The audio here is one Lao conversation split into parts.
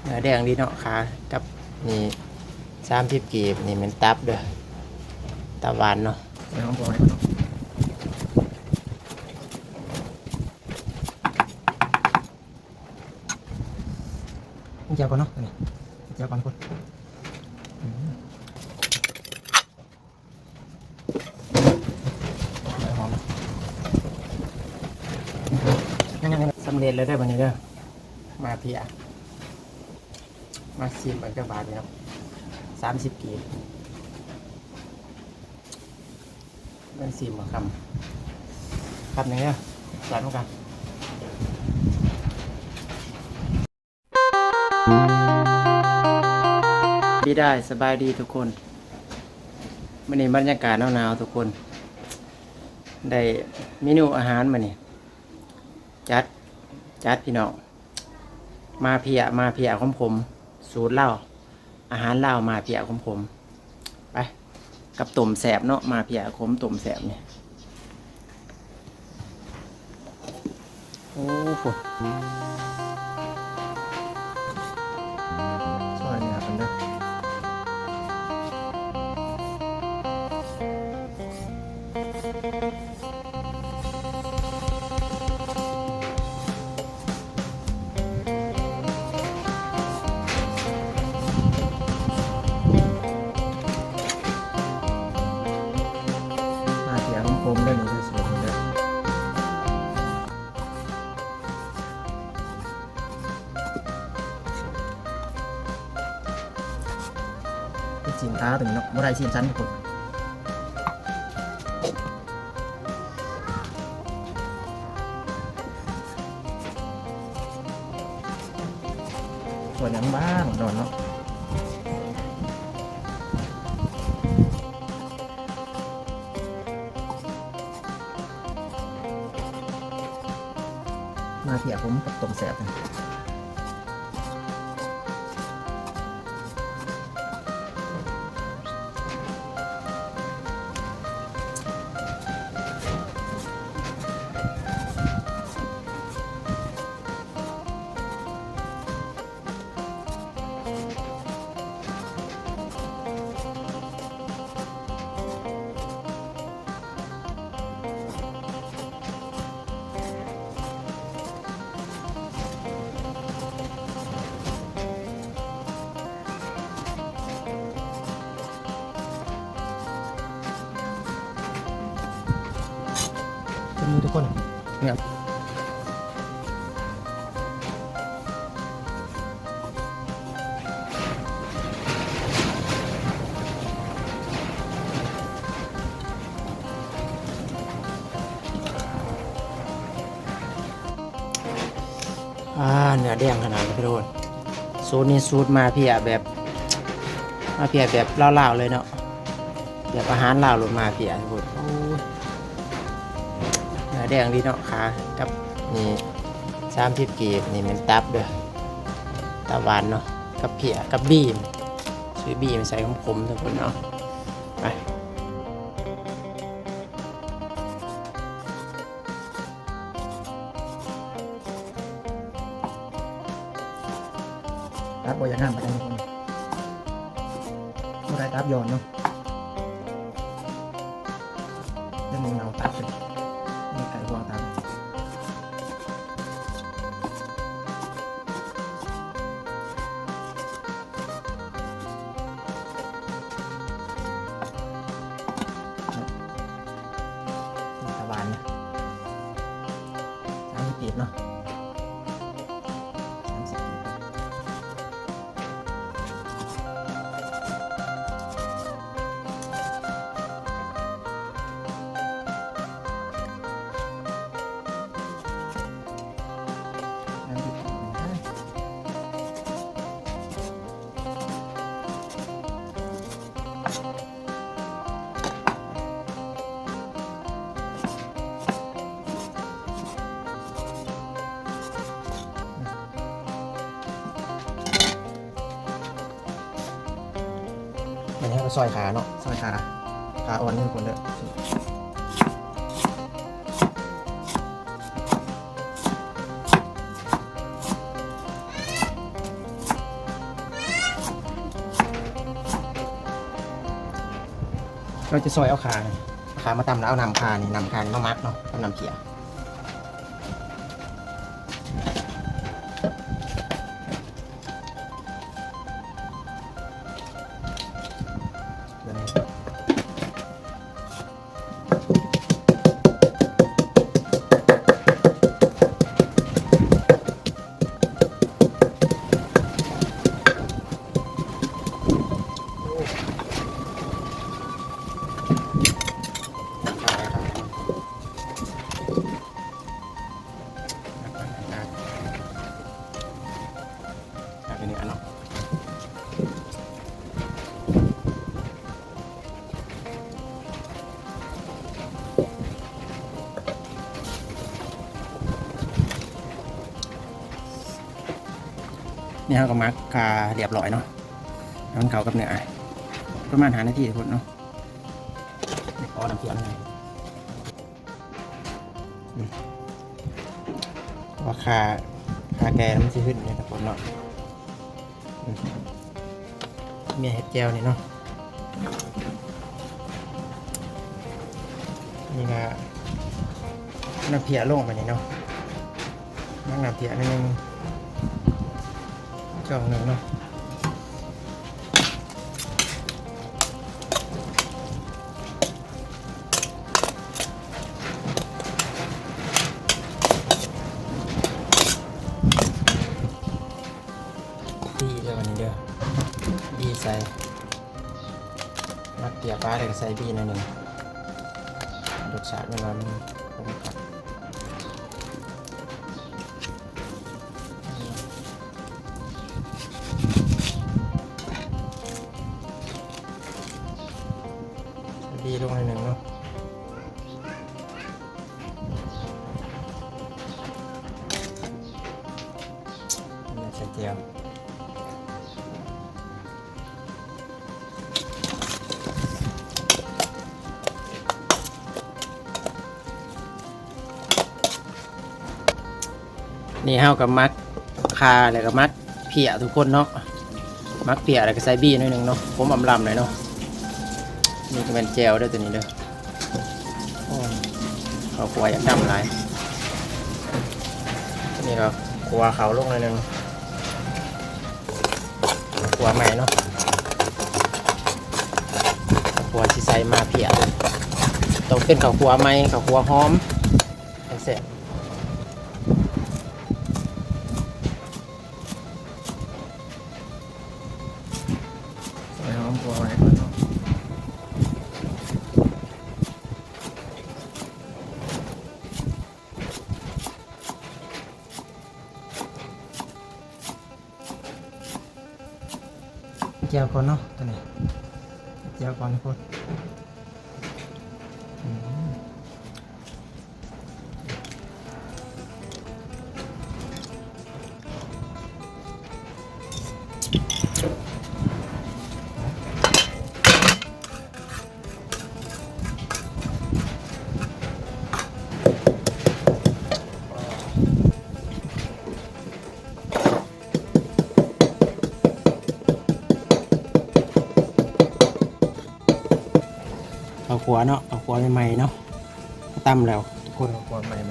ເນື້ອແດງດີເນາະ ຂາກັບນີ້ສາມສິບກີບ ນີ້ແມ່ນຕັບເດີ ຕັບຫວານເນາະ ໃສ່ຫອມຫົວໃຫ້ເນາະ ແຈ່ວກ່ອນເນາະ ແຈ່ວກ່ອນຄົນ ຫອມ ສຳເລັດແລ້ວເດີບັດນີ້ເດີ ມາເພຍ ມາຊີມເບິ່ງຈັກບາດນີ້ເນາະ ສາມສິບກີບ ເບິ່ງຊີມບໍ່ຄຳ ຄຳໜຶ່ງເດີ ສອນນຳກັນ. ສະບາຍດີທຸກຄົນ ມື້ນີ້ບັນຍາກາດໜາວໆທຸກຄົນ ໄດ້ເມນູອາຫານມື້ນີ້ ຈັດ ຈັດພີ່ນ້ອງ ມາເພຍ ມາເພຍຂົມໆ ສູດລາວ ອາຫານລາວ ມາເພຍຂົມໆ ໄປ ກັບຕົ້ມແຊບເນາະ ມາເພຍຂົມຕົ້ມແຊບນີ້ ໂອ້ໂຫ ຊອຍເນື້ອເພິ່ນເດີ ມາເພຍຂົມໆເດີ ນີ້ເດີ ສູດນີ້ເດີ ເປັນຊີ້ນຂາຕົວນີ້ເນາະ ບໍ່ໄດ້ຊີ້ນສັນທຸກຄົນ ສ່ວນຫຍັງບ້າງດອນເນາະ. ມາເພຍ ຜົມກັບຕົ້ມແຊບ. ເປັນມືທຸກຄົນ ເນຍ. ອ່າ ເນື້ອແດງຂະໜາດນີ້ ທຸກຄົນ. ສູດນີ້ສູດມາເພຍແບບ ມາເພຍແບບລາວໆເລີຍເນາະ. ແບບອາຫານລາວໂລດມາເພຍ ທຸກຄົນ. ໂອ້ຍ ເນື້ອແດງດີເນາະ ຂາກັບນີ້ສາມສິບກີບ. ນີ້ແມ່ນຕັບເດີ ຕັບຫວານເນາະ ກັບເພຍ ກັບບີມ ຊື້ບີມໃສ່ຂົມໆ ທຸກຄົນເນາະ. ໄປ. ຕັບບໍ່ຢາກງາມປານໃດ ທຸກຄົນ. ບໍ່ໄດ້ຕັບຍ້ອນເນາະ. ຍັງມີເງົາຕັບຢູ່ ມີໄກ່ຫົວຕັບ. ຕາຫວານນະ ສາມສິບກີບເນາະ ສາມສິບກີບ. ອັນນີ້ເຮົາກໍຊອຍຂາເນາະ ຊອຍຂາ ຂາອ່ອນນີ້ທຸກຄົນເດີ. ອັນ ຈະຊອຍເອົາຂ່ານີ້ ເອົາຂ່າມາຕຳ ແລ້ວເອົານ້ຳຂ່ານີ້ ນ້ຳຂ່ານີ້ມາໝັກເນາະ ກັບນ້ຳເຂົ້ມ. ນີ້ເຮົາກໍໝັກຂ່າຮຽບຮ້ອຍເນາະ ໃຫ້ມັນເຂົ້າກັບເນື້ອ ປະມານຫ້ານາທີທຸກຄົນເນາະ. ຂໍນ້ຳເຂົ້ມໜ້ອຍ ອືມ ເພາະວ່າຂ່າ ຂ່າແກ່ມັນຊິຫຶດເດ້ທຸກຄົນເນາະ. ອືມ ເມຍເຮັດແຈ່ວນີ້ເນາະ ນີ້ກໍນ້ຳເພຍລົງໄປນີ້ເນາະ ໝັກນ້ຳເພຍໜ້ອຍໜຶ່ງ ຊ່ອງໜຶ່ງເນາະ. ບີເດີ ອັນນີ້ເດີ ບີໃສ່ ມັກເປີຍປາ ແລ້ວກໍໃສ່ບີໜ້ອຍໜຶ່ງ ລົດຊາດມັນວ່າມັນຄົມຄັກ. ບີລົງໜ້ອຍໜຶ່ງເນາະ ໃສ່ແຈ່ວ. ນີ້ເຮົາກໍໝັກຂ່າ ແລ້ວກໍໝັກເພຍທຸກຄົນເນາະ ໝັກເພຍ ແລ້ວກໍໃສ່ບີໜ້ອຍໜຶ່ງເນາະ ຂົມອຳລຳໜ້ອຍເນາະ. ນີ້ກໍແມ່ນແຈ່ວເດີ ຕົວນີ້ເດີ ໂອ້ຍ ເຂົ້າຂົ້ວຢາກດຳຫຼາຍ. ນີ້ກໍຂົ້ວເຂົ້າລົງໜ້ອຍໜຶ່ງ ເຂົ້າຂົ້ວໃໝ່ເນາະ ເຂົ້າຂົ້ວຊິໃສ່ມາເພຍ ຕ້ອງເປັນເຂົ້າຂົ້ວໃໝ່ ເຂົ້າຂົ້ວຫອມ ຈັ່ງແຊບ. ໃສ່ຫອມຂົ້ວໄວ້ກ່ອນເນາະ. ແຈ່ວກ່ອນເນາະ ຕົວນີ້ ແຈ່ວກ່ອນທຸກຄົນ. ອືມ ເຂົ້າຂົ້ວເນາະ ເຂົ້າຂົ້ວໃໝ່ໆເນາະ ຕຳແລ້ວທຸກຄົນ ເຂົ້າຂົ້ວໃໝ່ໆ.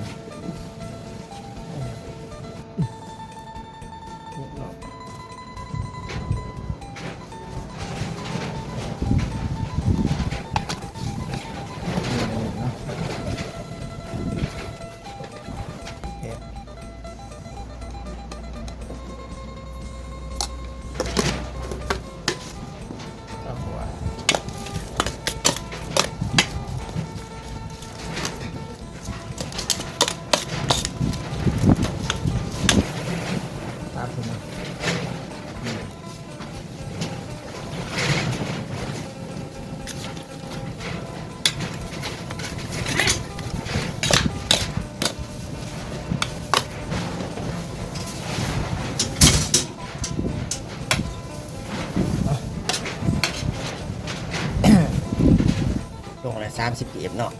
ລົງລະສາມສິບກີບເນາະ ສ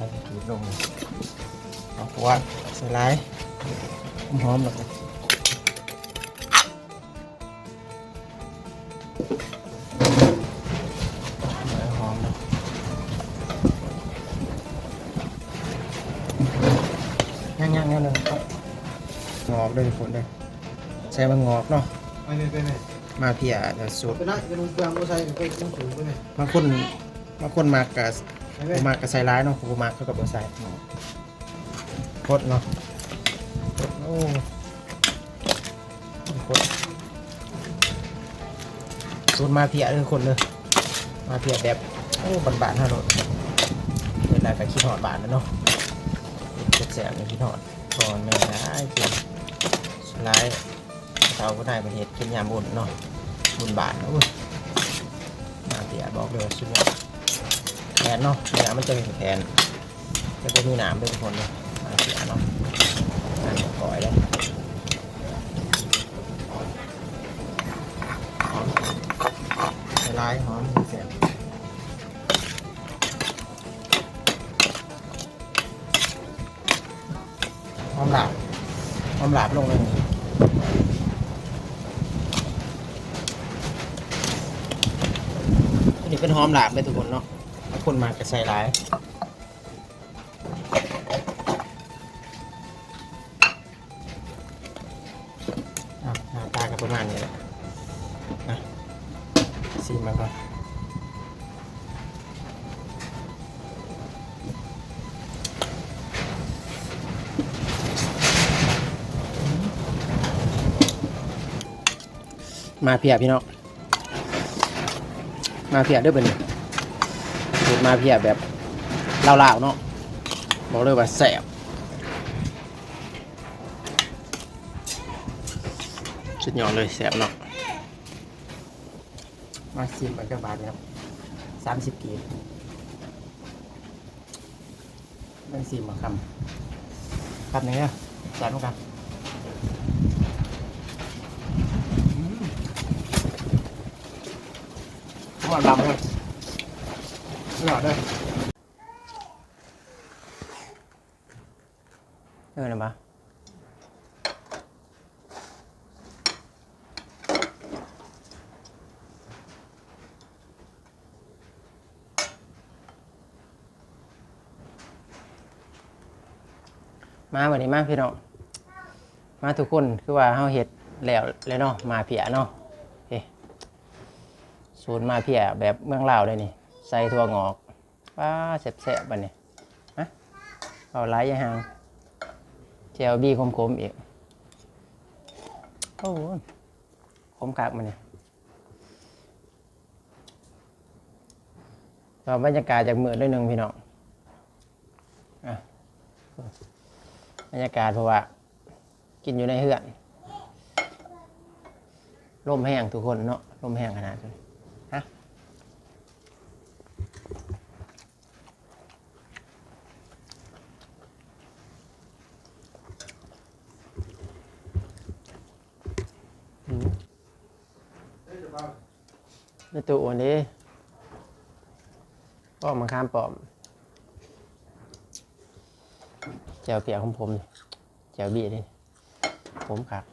າມສິບກີບລົງ ເອົາຂົ້ວໃສ່ຫຼາຍ ຫອມໆ ແລ້ວກໍ ເອົາ ແນວໜຶ່ງ ງອກເດີທຸກຄົນເດີ ໃສ່ບັກງອກເນາະ ໄປເລີຍ ໄປເລີຍ ມາເພຍສູດ ໄປນະ ຈະລົງເຄື່ອງບໍ່ໃສ່ ໄປລົງສູດໄປເລີຍ ບາງຄົນ ບາງຄົນມັກກະ ໄປເລີຍ ບໍ່ມັກກະໃສ່ຫຼາຍເນາະ ຜູ້ບໍ່ມັກເຂົາກະບໍ່ໃສ່ ຄົນເນາະ ຄົນ ໂອ້ ຄົນ ສູດມາເພຍເດີຄົນເດີ ມາເພຍແບບ ໂອ້ ບ້ານໆເຮົາໂລດ ເຫັນແລ້ວກະຄິດຮອດບ້ານແລ້ວເນາະ ແຊບໆນີ້ຄິດຮອດ ພໍ່ແມ່ຫຼາຍ ສ່ວນຫຼາຍ ເຖົ້າຜູ້ໃດເພິ່ນເຮັດກິນຍາມບຸນເນາະ ບຸນບ້ານ ໂອ້ຍ ມາເພຍບອກເລີຍວ່າສຸດຍອດ ແຜ່ນເນາະ ເນື້ອມັນຈະເປັນແຜ່ນ ຈະບໍ່ມີນ້ຳເດີທຸກຄົນເດີ ມາເພຍເນາະ ນ້ຳຈະກ້ອຍເດີ ຫຼາຍໆ ຫອມແຊບ ຫອມລາບ ຫອມລາບລົງເລີຍ ອັນນີ້ເປັນຫອມລາບເດີທຸກຄົນເນາະ ບາງຄົນມັກກະໃສ່ຫຼາຍ ອ່ະ ໜ້າຕາກະປະມານນີ້ແຫຼະ ອ່ະ ຊີມເບິ່ງກ່ອນ ມາເພຍພີ່ນ້ອງ ມາເພຍເດີບັດນີ້ ສູດມາເພຍແບບລາວໆເນາະ ບອກເລີຍວ່າແຊບ ສຸດຍອດເລີຍ ແຊບເນາະ ມາຊີມເບິ່ງຈັກບາດນີ້ເນາະ ສາມສິບກີບ ເບິ່ງຊີມເບິ່ງຄຳ ຄຳໜຶ່ງເດີ ແຊບນຳກັນ ອືມ ຫອມລຳເລີຍ ຍອດເລີຍ. ເອີ ນັ້ນປະ ມາບັດນີ້ມາພີ່ນ້ອງ ມາທຸກຄົນ ຄືວ່າເຮົາເຮັດແລ້ວແຫຼະເນາະ ມາເພຍເນາະ ເອີ ສູດມາເພຍແບບເມືອງລາວເລີຍນີ້ ໃສ່ຖົ່ວງອກ ປາ ແຊບໆ ບາດນີ້ ຮະ ເອົາຫຼາຍຢ່າງ ແຈ່ວບີຂົມໆ ອີກ ໂອ້ ຂົມຄັກ ບາດນີ້ ກໍບັນຍາກາດຈາກມື້ໜ້ອຍໜຶ່ງພີ່ນ້ອງ ອ່ະ ບັນຍາກາດ ເພາະວ່າ ກິນຢູ່ໃນເຮືອນ ລົມແຮງທຸກຄົນເນາະ ລົມແຮງຂະໜາດ ຮະ ອືມ ມີຕູ້ອັນນີ້ ປອກມະຂາມປ້ອມ ແຈ່ວພຽກຂອງຜົມ ແຈ່ວບີນີ້ ຂົມຄັກ